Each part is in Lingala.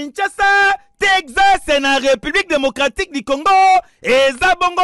Kinshasa, Texas na République démocratique du Congo, eza bongo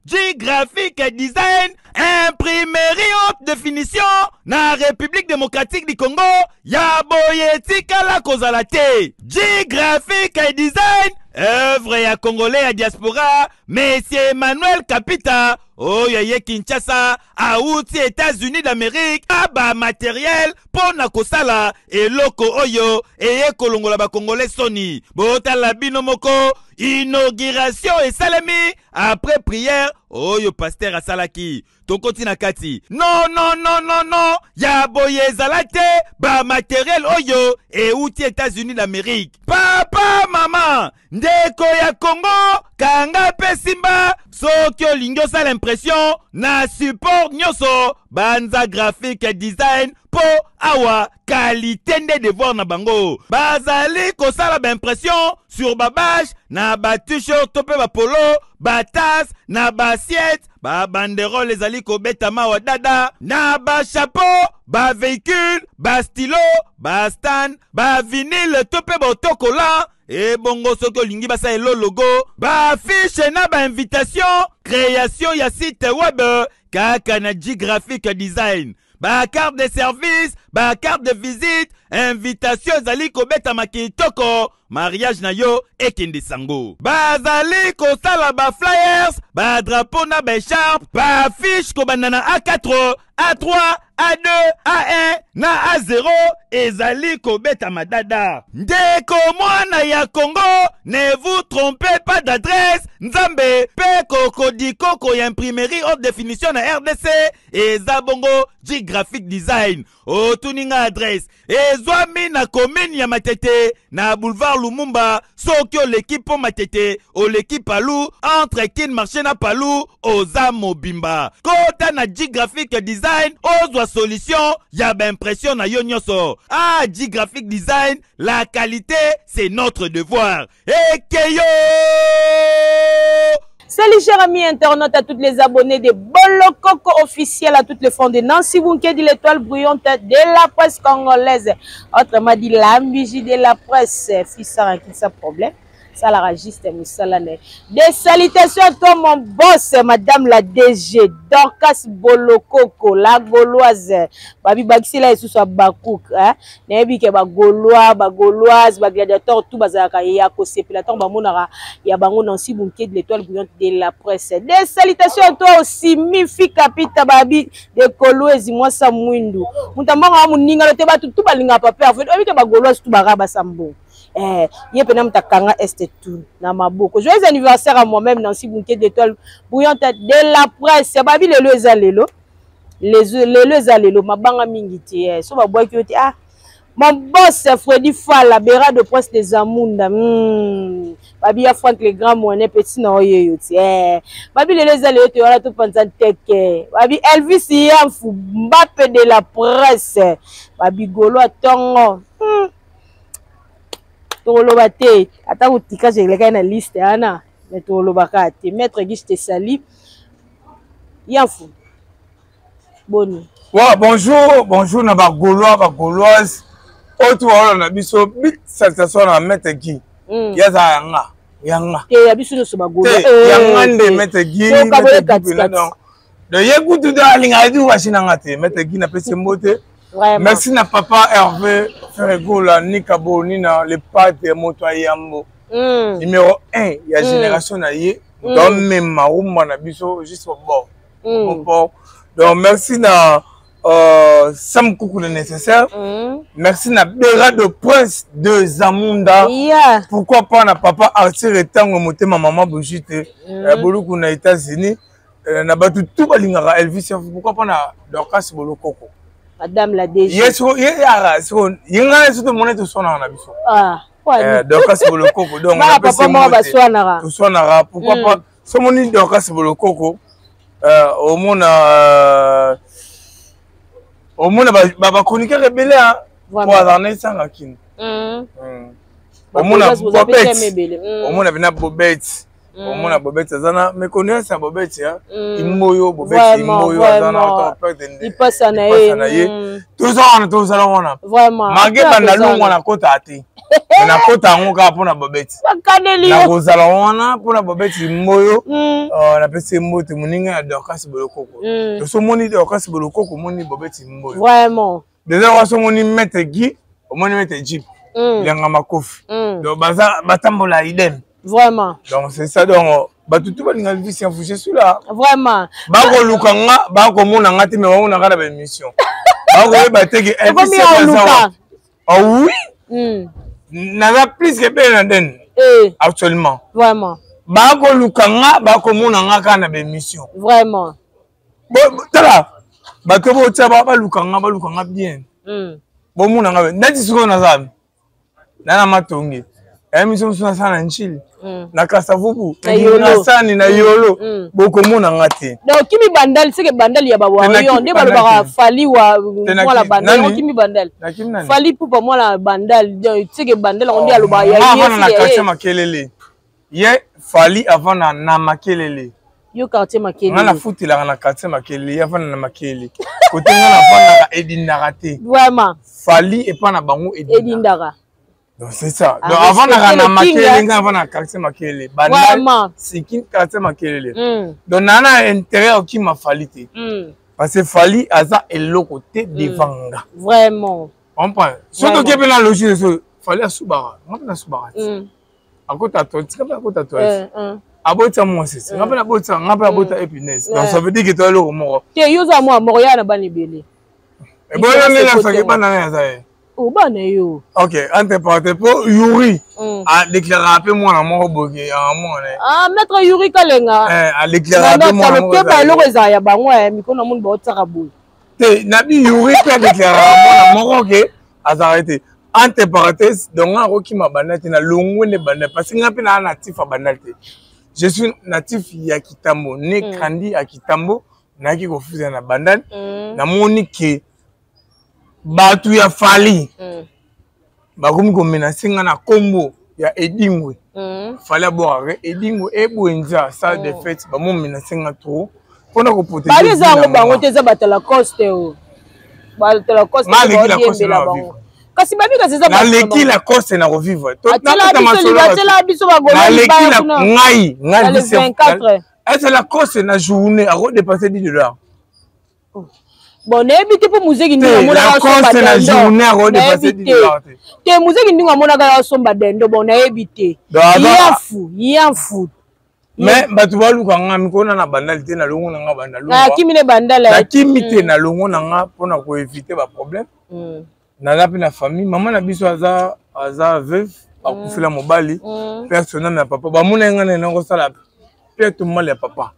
G-Graphic Design, imprimerie haute définition na République démocratique du Congo, ya boye etikala kozala te. G-Graphic Design, œuvre ya Congolais ya diaspora, Monsieur Emmanuel Kapita, oyo aye Kinshasa, awuti États-Unis d'Amérique, aba matériel mpo na kosala eloko oyo eye kolongola bakongole soni. Botala bino moko, inauguration esalemi après prière oyo pasteur asalaki. Tokoti na kati. Non, non, non, non, non, ya boye ezala te, ba matériel oyo euti États-Unis d'Amérique. Papa, mama, ndeko ya Congo, kanga pe simba, soki olingi osala impression na support nyonso, banza graphique design po awa qualité nde devoir na bango. Bazali kosala ba impression sur ba bâche na ba t-shirt to pe ba polo, ba tasse na ba assiette, ba banderole ezali kobetama wa dada na ba chapeau, ba véhicule, ba stylo, ba stand, ba vinyle to pe ba autocollant. Ebongo soki olingi basala logo, ba affiche na ba invitation, création ya site web kaka na G Graphic Design, ba carte de service, ba carte de visite, invitation ezali kobetama kitoko, mariage na yo ekende sango. Bazali kosala ba flyers, ba drapeau na ba écharpe, ba affiche kobanda na A4, A3, A2, A1 na A0 ezali kobetama dada. Ndeko mwana ya Congo, ne vous trompez pas d'adresse. Nzambe pe kokodikoko ya imprimerie haute définition na RDC eza bongo G Graphic Design. Otuni nga adresse ezwami na commune ya Matete na boulevard Lumumba. Soki oleki po Matete, oleki Palu, entre Kin Marché na Palu, oza mobimba. Kota na G Graphic Design, ozwa solution ya ba impression na yo nyonso. Ah, G Graphic Design, la qualité c'est notre devoir. Ekeyo! Salut chers amis internautes, à toutes les abonnés de Bolokoko officiel, à toutes les fans de Nancy Bunkedi, l'étoile brillante de la presse congolaise. Autrement dit, la musique de la presse. Fils Sarah qui sa problème. Ça la registre Moussalane. Des salutations à toi mon boss, madame la DG, Dorcas Bolokoko, la Gauloise. Babi Bakisila et sous Bakouk, hein. Nayebi ke ba Gaulois, ba Gauloise, ba gladiateurs, tout bazalaka ya kosepela ntango bamonaka ya bango Nancy Bunkedi, l'étoile brillante de la presse. Des salutations à toi aussi, Mifi Kapita Babi de Kolwezi, mwasa mwindu. Moto ambongo wa moninga te bato tout balingaka papa Hervé. Oyebi ke ba Gauloise tout bara basambo. Ye pena moto akanga este tout na maboko. Joyeux anniversaire à moi-même Nancy Bunkedi, l'étoile brillante de la presse. Babi lelo eza lelo. Lelo eza lelo mabanga mingi te. So babwaki yo te. Ah, mon boss Freddy Fala, Bera de Prince de Zamunda. Babi ya Franck le grand moine petit na oye yo te. Babi lelo eza lelo te wala to panza teke. Babi Elvis Yamfu Mbappé de la presse. Babi Golo atongo. Tokoloba te ata kotika elekaki na liste wana, mais tolobaka te. Maître Guy te sali. Yamfu. Boni. Ouais, bonjour, bonjour na ba Gaulois, ba Gauloises. Oyo baola na biso big salutation na Maître Guy. Yaza yanga, yanga. Te ya biso nyonso ba Gaulois. Te yanga nde Maître Guy. Maître Guy donc. Donc ye kutu de alingaka du wasi na nga te. Maître Guy na pesi mbote. Merci na papa Hervé Ferregola, Nika Bonina, le padre moto ayambo. Numéro 1 ya génération na ye. Donc même marumba na biso juste au bord. Au bord. Donc merci na Sam Koukou le nécessaire. Merci na Bera de Prince de Zamunda. Yeah. Pourquoi pas na papa Arthur Etango motema maman Brigitte Boluku na États-Unis. Na batu tout balingaka Elvis, pourquoi pas na Dorcas Bolokoko. Madame la DG. Yes, ye ara, so yenga so to monete sona na biso. Ah. Dorcas Bolokoko donc na papa moko baswanaka. Toswanaka pourquoi pas so moni Dorcas Bolokoko omona omona ba chroniqueur ebele hein. Po azala na esanga kini. Omona Bobet. Omona bina Bobet. Omona Bobeti aza na mes condoléances ya Bobeti hein. Imboyo Bobeti Imboyo aza na lipasa na ye. Toza wana tozala wana. Vraiment. Malgré banda longwa na kota te. Mais na kota yango kaka mpona Bobeti. Bakaneli yo. Nakozala wana mpona Bobeti Imboyo. Napesi ye mbote moninga ya Dorcas Bolokoko. Tosomoni Dorcas Bolokoko omoni Bobeti Imboyo. Vraiment. Déjà waso omoni Maître Guy, omoni Maître Jeep. Bilanga makofi. Donc baza batambola idem. Vraiment. Donc c'est ça donc bato tu balinga Elvis ya je suis là. Vraiment. Bakoluka nga, bakomona nga te mais bakomona nga na ba émission. Bakoyeba te ke Elvis aza wapi. Ah oui. Naza plus que Ben Laden. Eh. Actuellement. Vraiment. Bakoluka nga, bakomona nga kaka na ba émission. Vraiment. Tala, bato botia baluka nga, baluka nga bien. Bomona nga neti sikoyo naza na matonge. Émission mosusu nasala na Njili, na Kasavubu, na Sani, na Yolo, bokomona nga te. Donc okimi Bandal, c'est que Bandal ya ba warrior nde balobaka Fally wa mwana Bandal, okimi Bandal. Fally Ipupa mwana Bandal, donc c'est que Bandal yango nde alobaka ya ye. Avanda na quartier Makelele. Ye Fally avanda na Makelele. Yo quartier Makelele. Nga nafutelaka na quartier Makelele, ye avanda na Makelele. Kote nga nafandaka edindaka te. Vraiment. Fally epa na bango edindaka. Donc c'est ça. Donc avant na Makelele, nga avant na quartier Makelele. Vraiment. C'est qui quartier Makelele. Donc nana intérêt okima Fally te. Parce que Fally aza eloko te devant nga. Vraiment. Comprends? Surtout que na logique so Fally asubaka. Nga na subaka. Akota toilette, nga akota toilette. Abota mwasi, nga pe nabota, nga pe abota épinesse. Donc ça veut dire que toi eloko moko. Te yo za mwa moko ya na bana ebele. E boyo nde na soki bana na ya ye. Oh bana yo. OK, entre parenthèses po Yuri a déclaré pe mwana moko boke ya mwana. Ah maître Yuri Kalenga. Eh a déclaré pe mwana moko. Ke ba eloko eza ya bango eh mikono moni ba otsaka boye. Te nabi Yuri pe a déclaré mwana moko ke azalaka te. Entre parenthèses, donc nga akokima Bandal te na longwe nde Bandal parce que nga mpe naa natif ya Bandal te. Je suis natif ya Kitambo, né grandi ya Kitambo, nayaki kofuta na Bandal, namoni ke bato ya Fally bakomi komenase nga na kombo ya Edingwe. Fally abwakaka Edingwe ebwenza salle de fête, bamomenase nga trop mpona koprotéger. Bali eza yango bango te, eza bato ya Lacoste o. Bato ya Lacoste baodiembela bango. Kasi babi kasi eza naleki Lacoste na kovivre. Atiela biso bagolali ngai ngai le 24. Eza Lacoste na journée ako dépasser 10 $. Bon nayebi te mpo Muzeki ndingo amonaka na journée ako dépasser 10 $ te. Te Muzeki ndingo amonaka ya osomba dendo, bon nayebi te. Yafu yafu. Mais bato baluka nga mikolo na Bandal te, nalongo na nga Bandal. Nakimi ne Bandal. Nakimi te, nalongo na nga mpona koéviter baproblème. Naza mpe na famille, mama na biso aza aza veuve, akufela mobali, personnel na papa bamona nga na kosala mpe tomali ya papa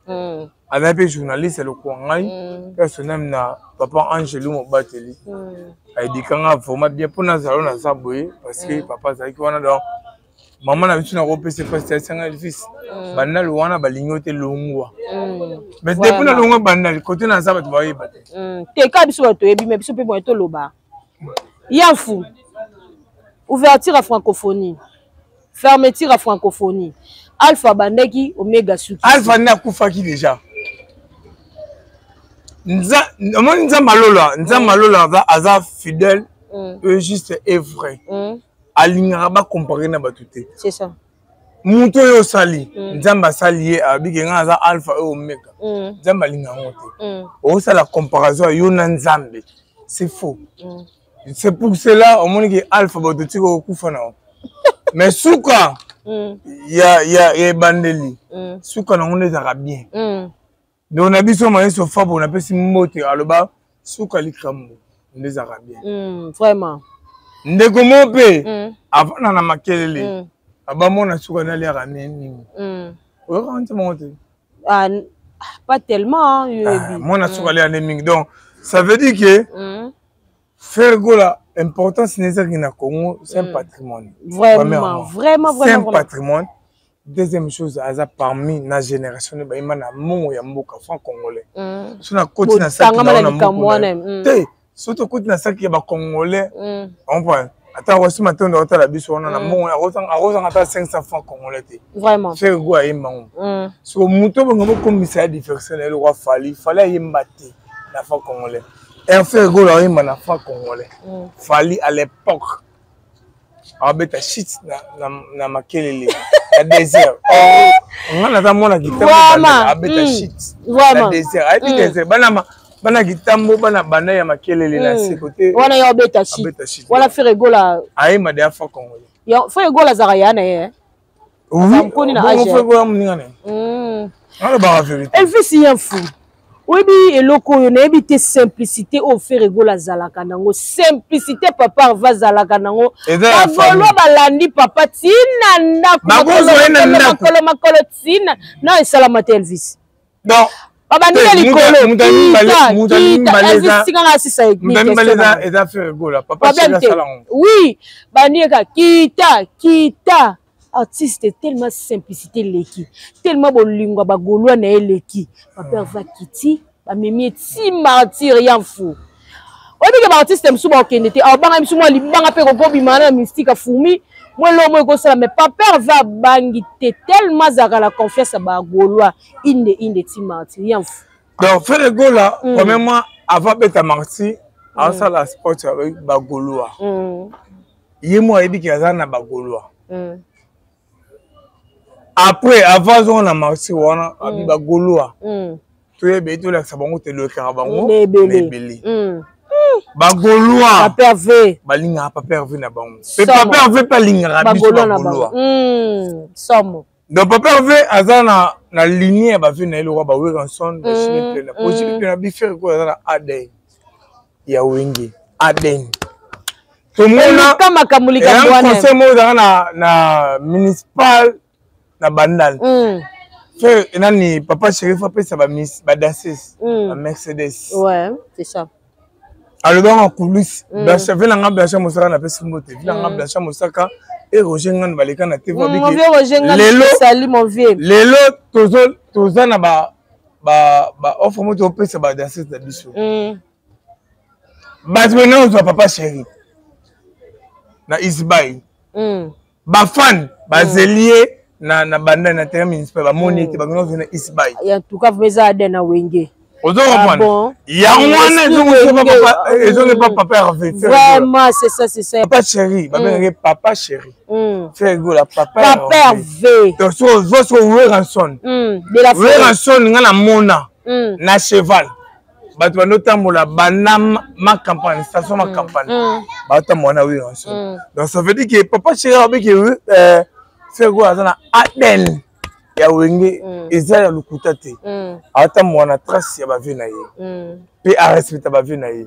azali mpe journaliste lokola ngai, personnel na papa Angelo Mobateli aedika nga vraiment bien mpo nazala oyo naza boye parce que papa azalaki wana. Donc mama na biso nakopesa mpasi asanga fils Bandal wana balingi yo te, longwa. Mais depuis nalongwa Bandal, kote naza bato bayeba te. Te kaka biso bato toyebi, mais biso mpe boye toloba yafu. Ouverture ya francophonie, fermeture ya francophonie, Alpha abandaki, Omega suki. Alpha nde akufaki déjà. Omoni Nzambe alola, Nzambe alola aza fidèle, juste et vrai. Alingaka bacomparer na bato te. C'est ça. Moto oyo osali, Nzambe asali ye, abike nga aza Alpha oyo Omega. Nzambe alinga yango te. Osala comparaison ya yo na Nzambe, c'est faux. C'est pour cela omoni ke Alpha bato tika kokufa na yo, mais suka ya ebandeli, suka nango nde ezalaka bien. Donc na biso mayeso Fabo napesi mbote, aloba suka likambo nde ezalaka bien. Vraiment. Ndeko mo mpe avanda na Makelele, abamona suka nde aliaka nini, oyokaka nti mongo te? Ah, pas tellement. Mwana suka aliaka nde mingi. Donc ça veut dire que Ferre Gola, importance nezalaki na Congo, c'est un patrimoine. Vraiment, vraiment. C'est un patrimoine. Deuxième chose, aza parmi na génération ne bayimba na mongo ya mboka franc congolais. So na koti na saki na moko te, so tokoti na saki ya bacongolais, comprend. Ata Rosi Matondo akotala biso wana na mbongo, akozanga ata 500 francs congolais te. Vraiment. Ferre Gola ayemba ngo. Siko moto bongo bokomisa ya diversion na ye lokwa Fally. Fally ayemba te na franc congolais. Ferre Gola ayemba na franc congolais. Fally à l'époque abeta shit na makelele na désert. Nga naza mwana kitambo, abeta shit na désert, ayebi désert, bana bana kitambo, bana banda ya makelele na se côté wana yo abeta shit wana. Ferre Gola ayemba de franc congolais. Ferre Gola azalaka ya na ye. Oui, Ferre Gola moninga na ye, alobaka vérité. Elvis Yanfu, oyebi eloko oyo nayebi te, simplicité oyo Ferre Gola azalaka nango, simplicité papa Hervé azalaka nango. Bagaulois balandi papa ntina ndako, makolo makolo ntina na esalama te, Elvis. Babandika likolo. Elvis, tikanga asisa. Eza Ferre Gola, papa. Oui, bandika kita kita artiste, tellement simplicité eleki, tellement bolingo ya bagaulois na ye eleki. Papa Hervé akiti, bamemi eti martyr ya mfu. Oyebi ke baartiste mosusu bakokende te, abanga biso mwa libanga mpe kokobima na mystique afumi mwa eloko moko ekosala. Mais papa Hervé abangi te, tellement azalaka na confiance ya bagaulois, inde inde ti martyr ya mfu. Donc Ferre Gola, premièrement, avant beta martyr, asala sport ya bagaulois. Ye mo ayebi ke aza na bagaulois. Après, avant azonga na martyr wana, abi bagaulois toyeba, tolakisa bango, tolekaka bango na ebele. Bagaulois balingaka papa Hervé na bango, mpe papa Hervé mpe alingaka biso bagaulois. Somo. Donc papa Hervé aza na lignée ya bavieux na ye lokwa baWerrason, baJB Mpiana. Po JB Mpiana, biFerre koyo aza na ADN ya Wenge, ADN. Tomona makambo likambo wana, conseil moko ezalaka na municipal na Bandal. Fe nani, papa Shérif apesa badanseuse bamercedes. Ouais, c'est ça. Alobaka coulisse, Blanchard ve nanga, Blanchard Mosaka, napesi mbote vi nanga Blanchard Mosaka e Roger Ngani, baleka na TV. Lelo lelo toza na baoffre mo topesa badanseuse na biso. Bato bena ozwa papa chéri na Isbai, bafan bazeli ye na banda na terrain municipal, bamoni ete bango ozwa na Isbai. En tout cas, eza ade na Wenge. Ozo comprendre, yango wana ezongi pa papa Hervé. Vraiment, c'est ça, c'est ça. Papa chéri, babengaki papa chéri Ferre Gola, papa. Papa Hervé. Donc so ozwa so Werrason, Werrason, nga na mona na cheval, bato bandotambola banda ma campagne, station ma campagne, batambola na Werrason. Donc ça veut dire que papa chéri abeki Ferre Gola aza na ADN ya Wenge, eza ya lokuta te. Atambola na trace ya bavieux na ye mpe arespecta bavieux na ye.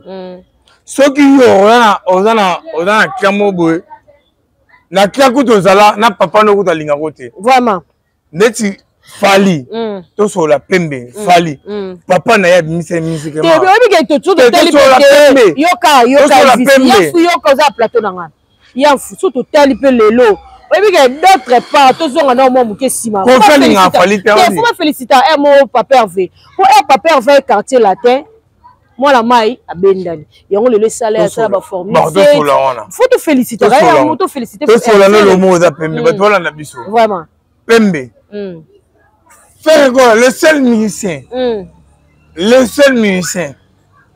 Soki yo oza na clan moko boye, na clan kutu ozala na papa no kutu alingako te. Vraiment. Neti Fally, tosolola pembe, Fally, papa na ye abimisa musique. Oyebi ke totali yoka yoka yoka, oza plateau na nga ya so totali mpe lelo, oyebi ke d'autre part tozonga na mwa moke nsima. Faut baféliciter r mo papa Hervé, po r papa Hervé Quartier Latin, mwana mai abendani yango lelo esala asala baformule. Faut toféliciter yango, toféliciter. Tosola no lomo oza pembe, bato balanda biso. Vraiment. Pembe. Ferre Gola, le seul musicien, le seul musicien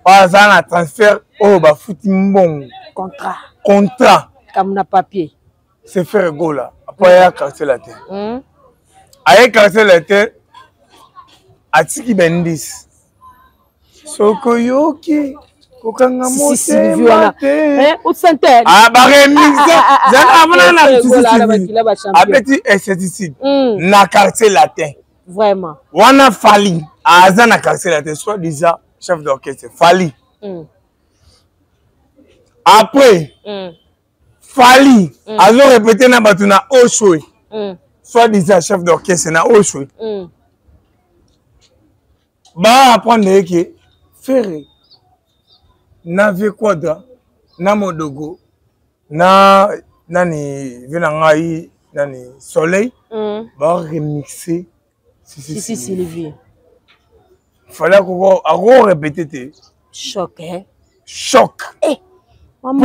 oyo aza na transfert oyo bafuti mbongo. Contrat. Contrat. Comme na papier. C'est Ferre Gola. Apo aya Quartier Latin, aye Quartier Latin, atiki bendisi soki oyoki kokanga motema te, baremixe na abeti incertitude na Quartier Latin. Vraiment. Wana Fally aza na Quartier Latin, soit disant chef d'orchestre Fally. Après, Fally azo répété na bato na Oshwe, soit disant chef d'orchestre na Oshwe. Baapprendre ye ke Ferre na vieux Quadra na Modogo na nani, vieux na ngai nani, Soleil, baremixe. Sisi Sylvie. Fallait ako répété te. Choc, hein? Choc. Eh, mama.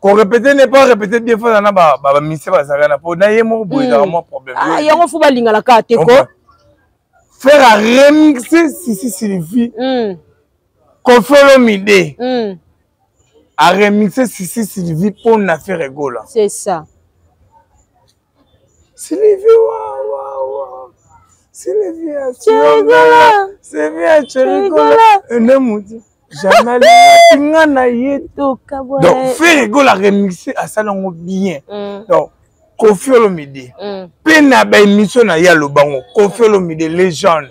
Korépéter ne pas répéter bien, fo na bamusicien bazalaka na po na ye moko boye, ezalaka mwa problème. Ah, yango fo balingana kaka te ko. Ferre a remixé Sisi Sylvie. Koffi Olomide a remixé Sisi Sylvie mpo na Ferre Gola. C'est ça. Sylvie wa wa wa Sylvie Cherigola. Sylvie ya Cherigola ene mutu jamais alingaki nga na ye. Tokabwana. Donc Ferre Gola remixé, asala yango bien. Donc Koffi Olomide mpe na baémission na ye alobango, Koffi Olomide légende,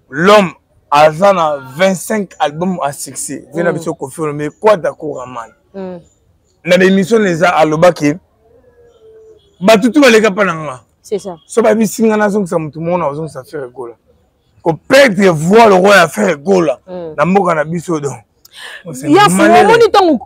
l'homme aza na 25 albums à succès vie na biso. Koffi Olomide Kwada Koraman, na baémission na eza alobaki bato tu baleka mpa na nga. C'est ça. So babisi nga nazongisa motu moko na kozongisa Ferre Gola, koperdre voix lokola ya Ferre Gola na mboka na biso, donc Yafu omoni ntango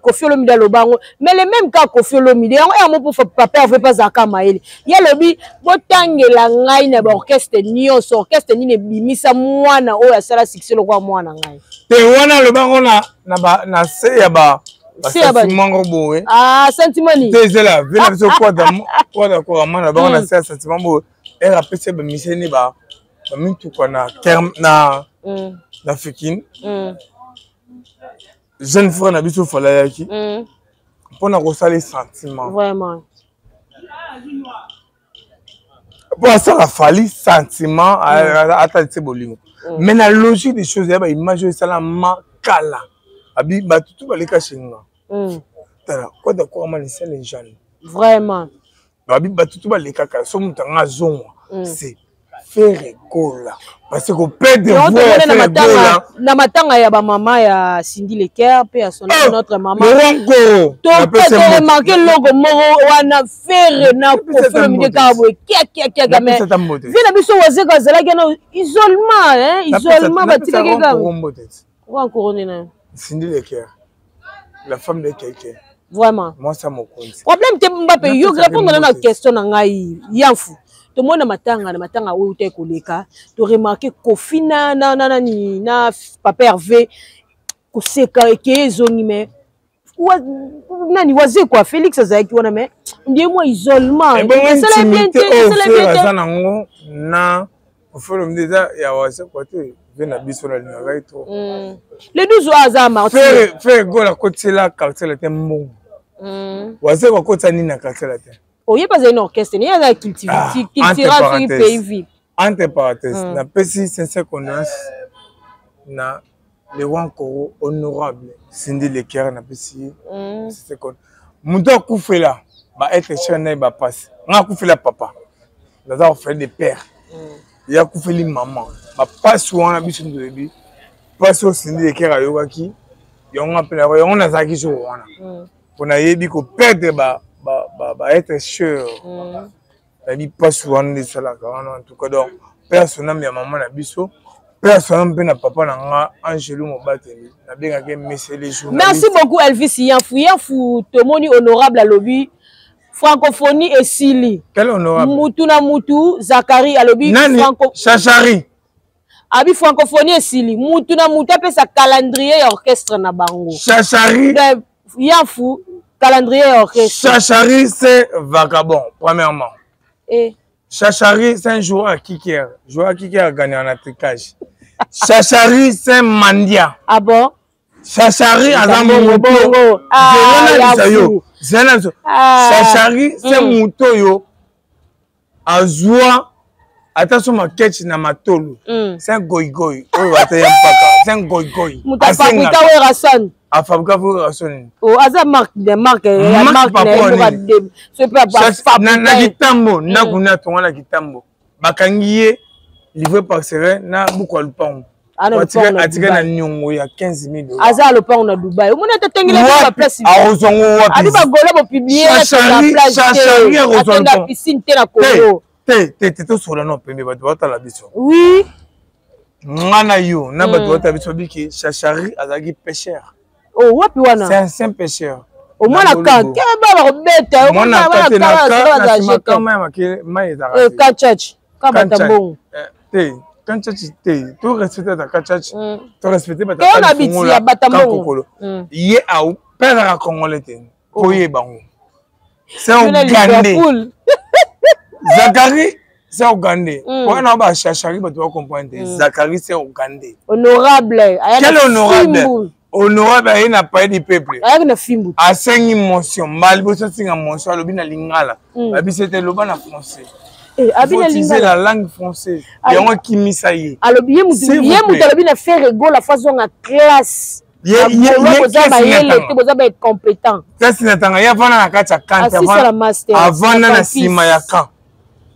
Koffi Olomide aloba yango, mais le même cas Koffi Olomide yango yango mpo papa Herve mpe azalaka mayele. Ye alobi: botangela ngai na baorchestre nyonso, orchestre nini ebimisa mwana oyo asala succès lokola mwana ngai? Te, wana aloba yango na se ya ba basentiment ngo boye. Ah, sentiment nini? Te, ezela vie na biso kwada korama na bango na se ya sentiment boye. Ere apesi bamiseni bamituka na Fikine, jeune frère na biso Fally ayaki mpona kosala sentiment. Vraiment. Mpo asala Fally sentiment, atalisi bolingo. Mais na logique des choses, ya baimage oyo esalama kala, abi bato tu baleka shenga. Tala kwada kwama lisele jeune. Vraiment. Babi bato tu balekaka, so moto anga azongwa, c'est Ferre Gola, parce que koperdre voix. Na matanga ya bamama ya Cindy Leker mpe ya son notre mama, toremarquer eloko moko wana: Ferre na Koffi Olomide kaka boye, kiakiakiaka. Mais vie na biso Wazeka azalaki na isolement, isolement, batikaki kaka wankoro na Cindy Leker, la femme de quelqu'un. Vraiment. Mwasi ya mokonzi. Problème te, Mbape. Yo répondre na question na ngai. Yanfu, tomona matanga, na matanga oyo te koleka, toremarquer Koffi na nani, na papa Hervé, koseka eke ezongi. Mais nani, Wazekwa Félix azalaki wana, mais ndie mwa isolement. Esala bien te, esala bien te. Aza nango na Koffi Olomide eza ya Wazekwa te. Ve na biso nalingaka ye trop. Le 12 oyo aza martyr. Ferre Gola akotisela Quartier Latin mbongo. Wazekwa akotisa nini na Quartier Latin? Oyebi azali na orchestre ni aza cultura soki pays vie. Entre parenthèse, napesi sincère condoléance na le roi Nkoro, honorable Cindy Leker. Napesi ye sincère condoléance. Moto akufela baêtre cher na ye, bapasi. Nga akufela papa, naza orphelin de père, ye akufeli mama. Bapasi wana biso toyebi mpasi oyo Cindy Leker ayokaki yango. Mpe yango nazalaki jour wana mpo nayebi koperdre baêtre cher, nayebi mpasi wana nde esalaka wana. En tout cas, donc mpe asonami ya mama na biso, mpe asonami mpe na papa na nga Angelo Mobateli, nabengaki monsieur le journaliste. Merci beaucoup, Elvis Yanfu. Yanfu, tomoni honorable alobi francophonie esili. Quel honorable? Mutu na mutu, Zakari alobi. Nani? Franco... Chachari. Abi francophonie esili, mutu na mutu apesa calendrier ya orchestre na bango. Chachari. Yanfu, calendrier ya orchestre. Chachari, c'est vagabond, premièrement. Eh. Chachari, c'est un joueur à kicker, joueur à kicker a gagné en attricage. Chachari, c'est un mandia. Ah bon? Chachari aza mbongo bongo. Zela yo, zela biso. Chachari, c'est moto oyo azwa ata so maketch na matolo. C'est un goigoi oyo ata ya mpaka, c'est un goigoi. Moto afabrika Werrason. Afabrika Werrason. Oh, aza marque de marque ya marque na ye. So mpe na kitambo, ndako na atonga na kitambo, bakangi ye livré parcellaire na buku ya lupango, atika na niongo ya 15 000. Aza lopango na Dubai, omoni ata tengela baplace. Akozwango wapi? Abi bagola bopublier plage te, atonda piscine te na Congo. Te te te, tosola no pembe, bato batala biso. Oui. Nga na yo na bato batala biso biki, Chachari azalaki pêcheur. Oh, wapi wana? C'est un simple pêcheur. Omwana ka keba bakobeta. Mwana ka te, na nsima ka mai ezalaka. Ka church ka bata mbongo. Te, kanchachi te, to respecte ata kachachi, to respecte bato na biti ya bata mbongo. Ye au Mpe azalaka congolais te, po oh. yeba ngo. C'est ougandais. Zakari, c'est ougandais. Wana ba chachari bato ba comprendre te. Zakari c'est ougandais. Honorable. Quel honorable? Honorable aye na palais du peuple. Ayaki na fimbu. Asengi motion. Mbala liboso asenga motion alobi na lingala. Babisi ete loba na français. Eh, abi na lingala. La langue française. Yango akimisa ye. Alobi ye mutu ye mutu alobi na Ferre Gola faut azonga classe. Boza mayele te, boza ba incompétent. Classe na tanga ye avanda na kati ya camp. Avanda na nsima ya camp.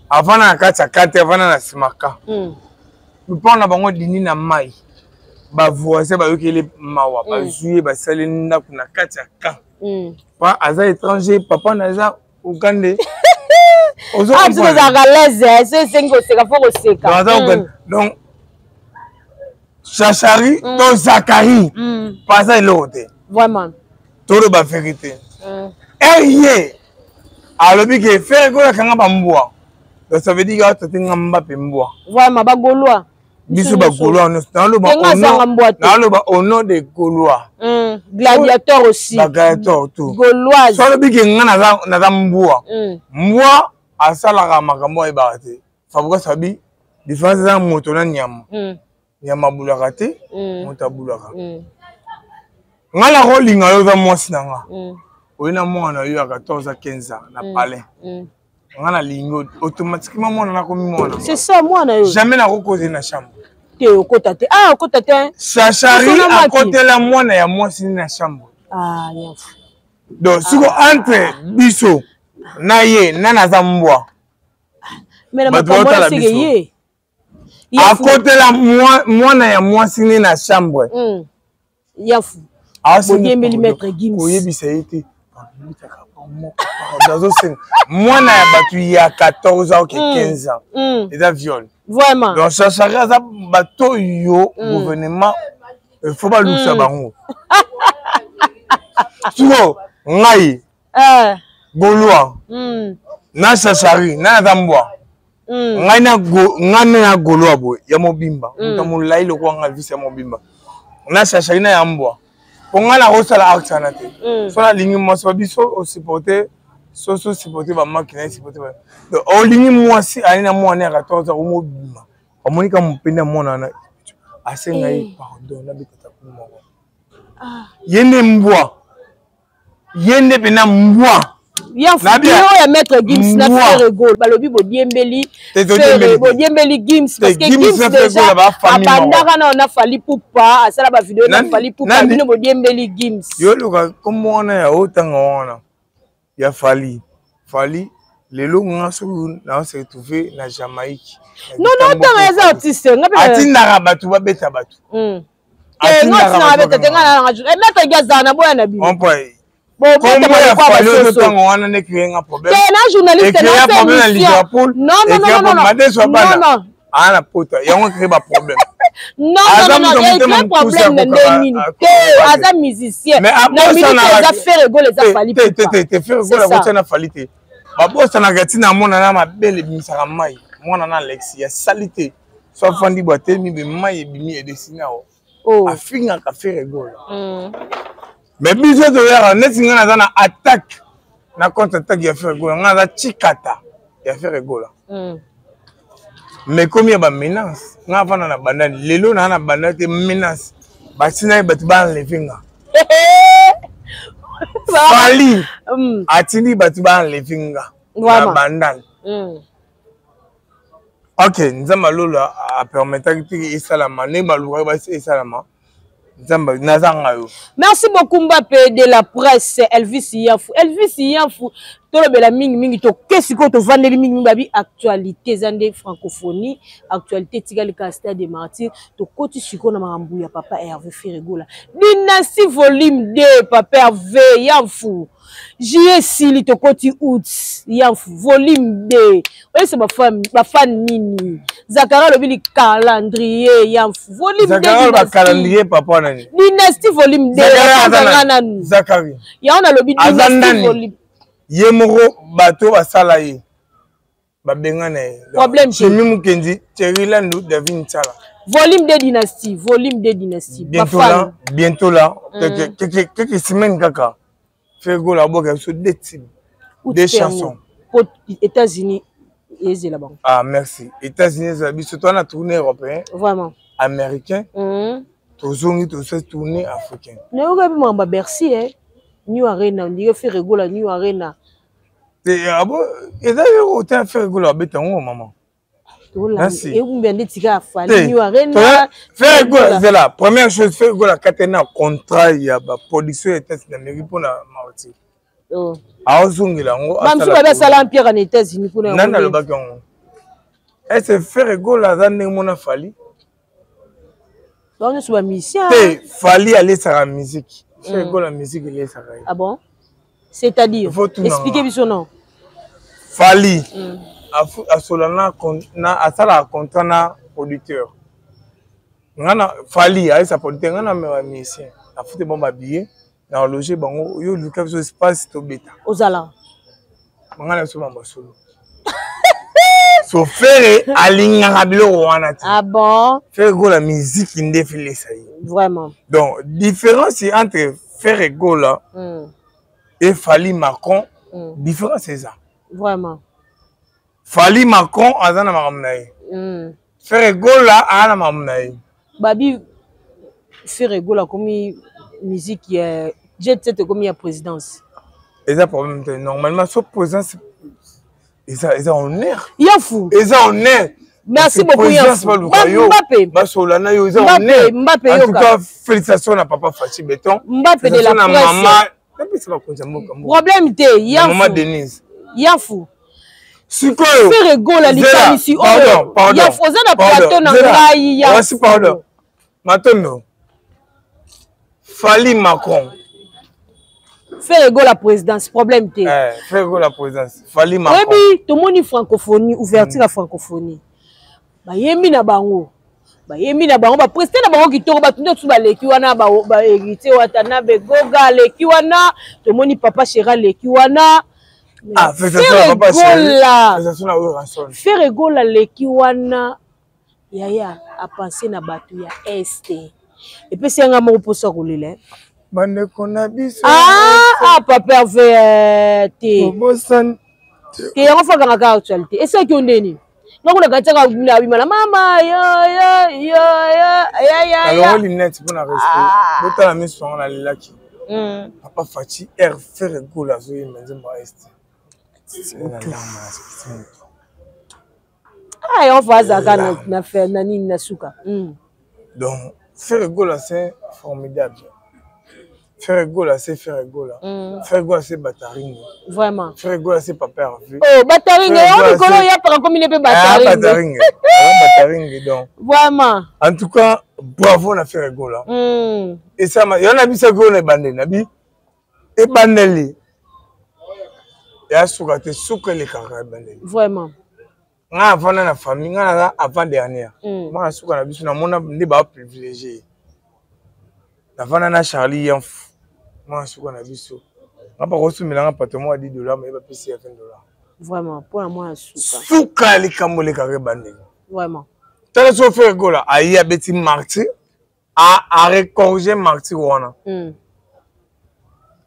Avanda na kati ya camp te, avanda na nsima camp. Lupango na bango dindi na mai. Ba voisin bayokeli mawa, bazwi ye basali ndako na kati ya camp. Pa aza étranger, papa na aza Ougandais. Ah, biso tozalaka l'aise, so esengi koseka fo koseka. Donc Chachari to Zakari, pa aza eloko te. Vraiment. Toloba vérité. Ye alobi ke Ferre Gola akanga bambwa. Donc ça veut dire que atate nga Mbappe mbwa. Vraiment ba Gaulois. Biso ba Gaulois nyonso naloba au nom des Gaulois. Gladiateur aussi. Ba gladiateur tout. Gauloise. So alobi ke nga naza mbwa. Mbwa asalaka makambo ayebaka te. Fabrice abi différence eza moto na nyama. Nyama abulaka te, moto abulaka. Nga nakolinga yo oza mwasi na nga. Oye na mwana yo ya 14 à 15 ans na palais. Nga nalingi automatiquement mwana nakomi mwana. C'est ça mwana yo. Jamais nakokoze na chambre. Te okota te. Ah okota te. Chachari akotela mwana ya mwasi na chambre. Ah nyafu. Donc siko entre biso na ye nani aza mbwa. Mais na makambo wana seke ye. Akotela mwana ya mwasi ne na chambre. Yafu. Boyembeli maître Gims. Koyebisa ye te. Nazosenga mwana ya bato ya 14 ans oke 15 ans eza viol. Vraiment. Donc Chachari aza bato oyo gouvernement il faut balusa bango. Siko ngai Gaulois na Chachari na aza mbwa. Ngai na ngai na Gaulois boye ya mobimba. Moto molai lokola ngai visi ya mobimba. Na Chachari na ya mbwa. Po ngai nakosala acte wana te. So nalingi mwasi wa biso osupporte so so supporte bamaki na ye supporte. Donc olingi mwasi ali na mwana ya 14 ans omobima. Omoni ka mopende ya mwana wana asenga ye pardon nabetata ku moko. Ye nde mbwa. Ye nde pena mbwa. Ya ya maître Gims na Ferre Gola balobi bodiembeli Ferre bodiembeli Gims parce que Gims déjà abandaka na na Fally Ipupa asala ba vidéo na Fally Ipupa bino bodiembeli Gims. Yo luka kombo wana ya otanga wana ya Fally. Fally lelo nga soki na se retrouver na Jamaïque. Non non otanga eza artiste nga pe atindaka bato babeta bato. Te nga atindaka babeta te nga na maître Gims azala na boya na bino. Kombo ya Fally ozotango wana nde créer nga problème. Te na journaliste na problème na Liverpool. Non non non non non. Madeso abana. Non. Ah na pota yango créer ba problème. Non non non non, créer problème na ndenge nini? Te aza musicien. Na minute eza Ferre Gola eza Fally. Te te te te Ferre Gola kotia na Fally te. Babosanaka ntina mwana na mabele ebimisaka mai. Mwana na Alexis ya sali te. So afandi bwa te mibe mai ebimi edesine awa. Afingaka Ferre Gola. Mais biso toyaka neti nga naza na attaque na contre attaque ya Ferre Gola, nga naza chikata ya Ferre Gola. Mais komi ya ba menace, nga avanda na bandani lelo na na bandani te menace batina ye bato ba enlever nga. Fally atindi bato ba enlever nga na bandani. Ok, Nzambe alola apermetaki te esalama ndenge balukaki basi esalama. Nzambe nazanga yo. Merci beaucoup Mbappé de la presse Elvis Yanfu. Elvis Yanfu tolobela mingi mingi toke sikoyo tovandeli mingi mingi babi actualité eza nde francophonie actualité etikali kaka stade de martyr tokoti sikoyo na makambo ya papa Hervé Ferre Gola dynastie volume 2 papa Hervé Yanfu juillet esili tokoti août Yanfu volume 2 oyebisa bafan nini Zakari alobi li calendrier Yanfu volume 2 ba calendrier papa nani dynastie volume 2 nanu Zakari yango nalobi dynastie volume ye moko bato basala ye babengana ye problème Jimmy Mukendi, Thierry Landu, David Nsala. Volume de dynastie, volume de dynastie. Bientôt là, bientôt là, quelques, quelques semaines kaka. Ferre Gola aboka biso deux tubes, deux chansons. Po États-Unis ezela bango. Ah merci. États-Unis ezela biso toi na tournée européen. Vraiment. Américain. Tozongi tosali tournée africain. Nayoka mpe makambo ya Bercy eh. New Arena, on dirait Ferre Gola New Arena. Te abo eza yo te Ferre Gola abeta yango maman. Ekumbi nde tika ya Fally New Arena. Ferre Gola zela première chose Ferre Gola akatani na contrat ya ba production ya États-Unis d'Amérique mpona Martyr. Oh. Aozongela yango. Bamosusu babe asala empire na États-Unis kuna. Nani alobaki yango? Est-ce Ferre Gola aza ndenge mona Fally? Bango nyonso ba musicien. Te Fally alesaka musique. Ferre Gola musique elesaka ye. Ah bon? C'est-à-dire? Expliquez biso non. Fally asola na asalaka contrat na producteur. Nga na Fally ayesa producteur nga na mema musicien. Afute bango ba billet na loger bango yo luka biso espace tobeta. Ozala. Nga na biso mamba solo. So Ferre alingaka biloko wana te. Ah bon? Ferre Gola musique nde felesa ye. Vraiment. Donc différence entre Ferre Gola et Fally Macron, différence eza. Vraiment. Fally Macron aza na makambo na ye. Ferre Gola aza na makambo na ye. Babi Ferre Gola komi musique ya jet set komi ya présidence. Eza problème te normalement so présidence eza eza honneur. Yafu. Eza honneur. Merci beaucoup Yafu. Mbappé. Basola na yo eza honneur. Mbappé yoka. En tout cas félicitations na papa Fatshi Béton. Mbappé de la presse. Maman napesa bakonzi ya mboka. Problème te Yafu. Maman Denise. Yafu. Sikoyo. Ferre Gola likanisi oyo. Yafu oza na plateau na ngai Yafu. Wasi pardon. Matondo. Fally Macron. Ferre Gola présidence problème te. Eh, Ferre Gola présidence. Fally Macron. Oyebi tomoni francophonie ouverture ya francophonie. Bayembi na bango. Bayembi na bango ba président na bango kitoko bato nde baleki wana ba ba héritier Watanabe Goga aleki wana tomoni papa Chera aleki wana. Ah, félicitations papa Chera. Félicitations na Werrason. Ferre Gola aleki wana yaya a penser na bato ya est. Epesi yanga moko posa kolela. Bandeko na biso. Ah, ah papa Hervé te. Obosani. Te yango faka kaka actualité. Esalaki yo ndeni? Nga kuna katiaka na bima na mama yo yo yo yo ya ya ya. Alors lunette pour na respect. Botala miso nga nalelaki. Papa Fatshi R Ferre Gola azoyemba nzembo ya est. Ah, yango fa azalaka na na na nini na suka. Donc Ferre Gola c'est formidable. Ferre Gola c'est Ferre Gola. Ferre Gola c'est Bataringo. Vraiment. Ferre Gola c'est Papa Hervé. Oh Bataringo, on likolo ya paka komi ne pe Bataringo. Ah Bataringo. Bataringo donc. Vraiment. En tout cas, bravo na Ferre Gola. Et ça y en a bisa ko na bande na bi e bandeli. Ya suka te suka le kaka bandeli. Vraiment. Nga avanda na famille, nga naza avant dernière. Mwana suka na biso namona nde ba privilégié. Navanda na Charlie Yanf. Mwana suka na biso. Nga pa kosumela nga pato mwa $10 mais ba pesi ya $20. Vraiment, pour la mwana suka. Suka likambo le kaka bandeli. Vraiment. Tala so Ferre Gola ayi abeti martyr a recorger martyr wana.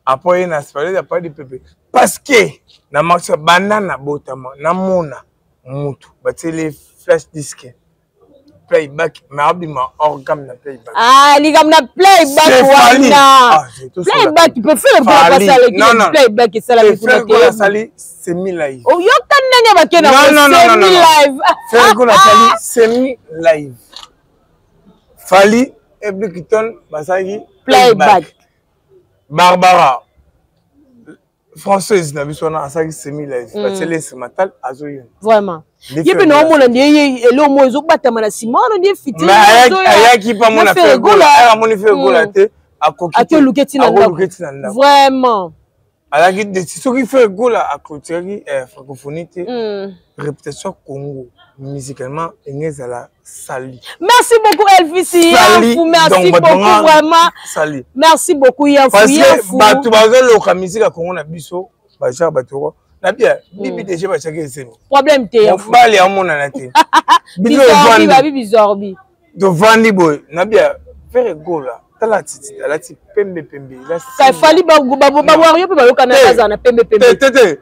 Après na spalé ya pas du peuple parce que na martyr banda na botama na mona mutu batieli flash disque playback mais abima organe na playback. Ah ligam na playback wana. Playback tu peux faire pas ça le playback et ça la Ferre Gola sali semi live. Oh yoka ndenge bakena semi live. Ferre Gola sali semi live. Fally et Bicton basaki playback. Barbara française na biso na asaki semi live batieli instrumental azoyemba. Vraiment. Ye pe na omona nde ye elo mo ezobatama na nsima wana nde fiti ayaki pa mona Ferre Gola, amoni Ferre Gola te akoki te oluki tina ndako. Vraiment. Alaki de soki Ferre Gola aclôturaki francophonie te réputation Congo musicalement engezala sali. Merci beaucoup Elvis Yanfu, merci beaucoup vraiment. Sali. Merci beaucoup Yanfu. Parce que bato bazoloka musique ya Congo na biso, ba genre bato na bien bibi déjà ba chaki esemi. Problème te Yanfu. Mobali amonana te. Bizorbi babi bizorbi. Tovandi boye nabia Ferre Gola tala titi alati pembe pembe. Fally bawario mpe bayokana bazala na pembe pembe. Te te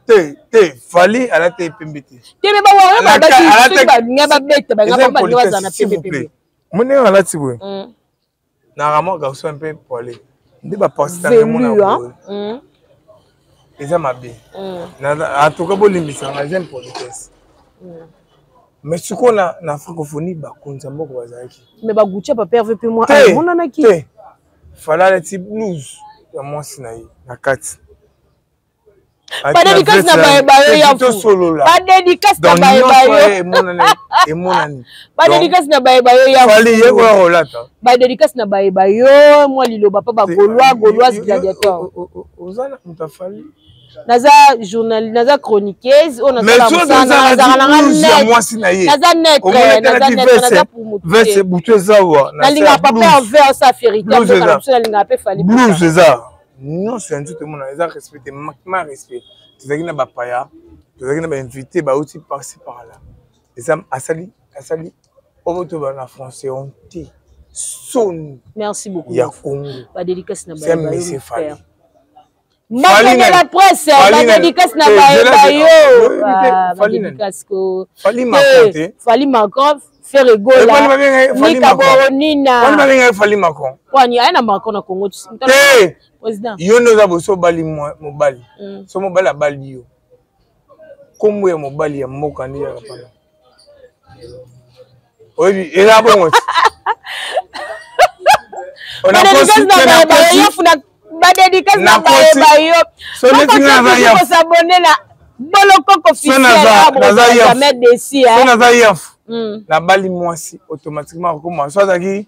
te te Fally alati pembe te. Te me bawario babaki balinga babeta balinga balinga bazala na pembe pembe. Moni alati boye. Na ramo garçon un peu poilé. Nde ba parti na mona boye. Eza mabe. En tout cas bolimbisa nga j'aime politesse. Mais sikoyo na, na francophonie bakonzi ya mboka bazalaki. Mais bagutia papa Hervé mpe mwa amonanaki. Te. Fally alati blouse ya mwasi na ye na kati. Badédicace na bayeba yo ya tosolola. Badédicace na bayeba yo. Emonani. Badédicace na bayeba yo ya. Fally ye koya kolata. Badédicace na bayeba yo mwa liloba pa ba Gaulois, Gauloise gladiateur. Oza na moto afali. Naza journaliste, naza chroniqueuse oyo nazala nanga net. Naza net, naza net, naza pour motu. Veste butu eza wa. Nalingaka papa Hervé asa fierité ya mboka na biso, nalingaka mpe Fally. Blouse eza. Nyonso ya nzoto emona eza respecte, manquement respect. Tozalaki na bapaya, tozalaki na bainvité bauti par-ci par-là. Eza asali asali oyo toba na français honte soni. Merci beaucoup. Ya Congo. Ba dédicace na ba. C'est monsieur Fally. Mbote de la presse, ba dédicace na ba yo. Ba dédicace ko. Fally Macron te. Fally Macron, Ferre Gola. Nika Boronina. Fally babenga Fally Macron. Kwani aye na Macron na Congo. Te. Président. Yo nde oza boso obali mobali. So mobali abali yo. Kombo ya mobali ya mboka nde yaka pana. Oyebi eza bongo. Badédicace na bayeba yo. Kosabone na Bolokoko officiel jamais déçu. So naza yaf. Nabali mwasi automatiquement akoma so azalaki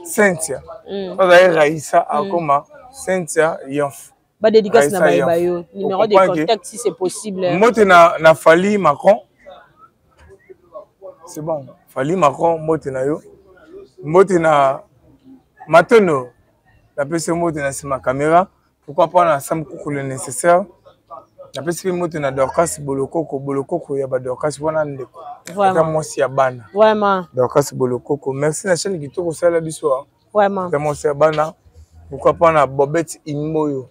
Cynthia. So azalaki Raissa akoma Cynthia Yanf. Ba dédicace na bayeba yo. Numéro de contact si c'est possible. Mbote na na Fally Macron. C'est bon. Fally Macron mbote na yo. Mbote na Matono. Napesi mbote na sima caméra. Pourquoi pas na Sam Kuku le nécessaire. Napesi mpe mbote na Dorcas Bolokoko, Bolokoko ya ba Dorcas wana ndeko. Eza mwasi ya bana. Vraiment. Dorcas Bolokoko. Merci na chaîne kitoko osala biso. Vraiment. Eza mwasi ya bana. Pourquoi pas na Bobette Imboyo.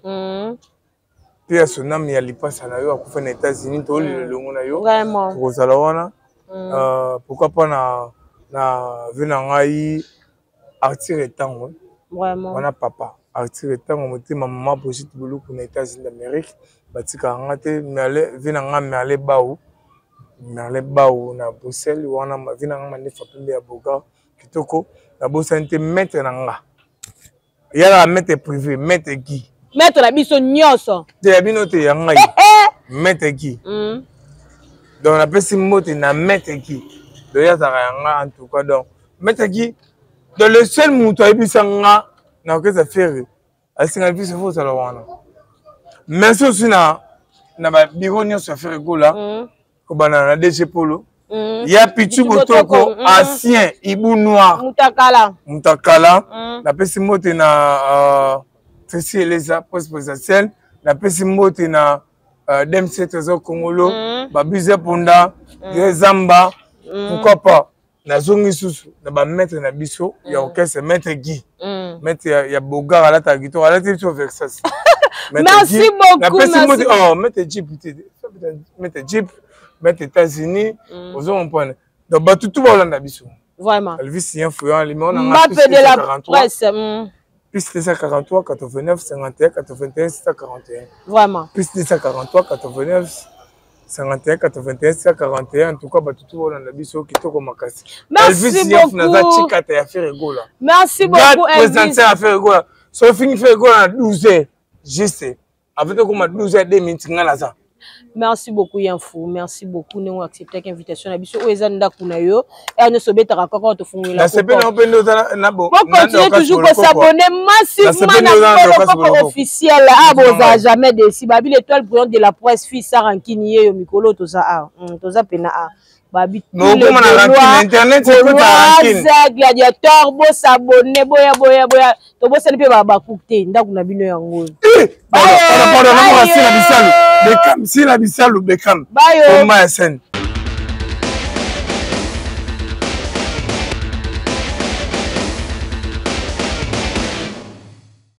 Pe ya sonam ya lipasa na yo akufa na États-Unis to lelongo na yo. Vraiment. Tokozala wana. Pourquoi pas na na ve na ngai Arthur Etango. Vraiment. Wana papa Arthur Etango motema mama Brigitte Boluku na États-Unis d'Amérique batika nga te Merle ve na nga Merle Bau. Merle Bau na Bruxelles wana ve na nga mandefa pembe ya Boga kitoko nabosani te maître na nga. Yala maître privé, maître Guy. Maître na biso nyonso. Te ya bino te ya ngai. Maître Guy. Donc napesi mbote na maître Guy. Donc yazaka ya nga en tout cas donc maître Guy donc le seul moto ayebisa nga na orchestre Ferre asinga biso faut ozala wana. Merci aussi na na ba bureau nyonso ya Ferre Gola. Kobanda na DG Polo. Ya Pichu Botoko, ancien Ibu Noir. Mutakala. Mutakala. Napesi mbote na Tracy Eleza, poste présidentielle. Napesi mbote na DMC Trésor Congolo, Babize Ponda, Zamba. Pourquoi pas? Nazongi susu na ba maître na biso ya orchestre, maître Guy. Maître ya Bogar alata guitare, alati biso Versace. Merci beaucoup, merci. Oh, maître Jeep, maître Jeep, maître États-Unis, ozo comprendre. Donc ba tutu ba olanda biso. Vraiment. Elvis Sien Fouyan, les on a Mbappé de la presse. Plus 243 89 51 81 641. Vraiment. Plus 243 89 51 81 641. En tout cas, ba tutu ba olanda biso kitoko makasi. Merci Elvis Sien beaucoup. Naza Chikata ya Ferre Gola. Merci beaucoup, Elvis. Présenté à Ferre Gola. So fini Ferre Gola à 12 heures. Juste. Avec comme à 12 heures 2 minutes nga naza. Merci beaucoup Yanfou, merci beaucoup nous accepter l'invitation na biso oyo ndaku na yo. Et nous sobeta kaka to fungula. Na sepela on peut nous na bo. Bon continuer toujours ko s'abonner massivement na Bolokoko officiel. Ah boza jamais déçu. Babi l'étoile brillante de la presse fils Sarankini yo mikolo toza a. Toza pena a. Babi Non, comment na rancune internet c'est quoi ta rancune? Gladiateur bo s'abonner boya boya boya. To bo sali pe ba ba coupter ndaku na bino yango. Pardon, pardon, pardon, na mo sila bisalu. Bekam, sila bisalu bekam. Bayo. Oma ya scène.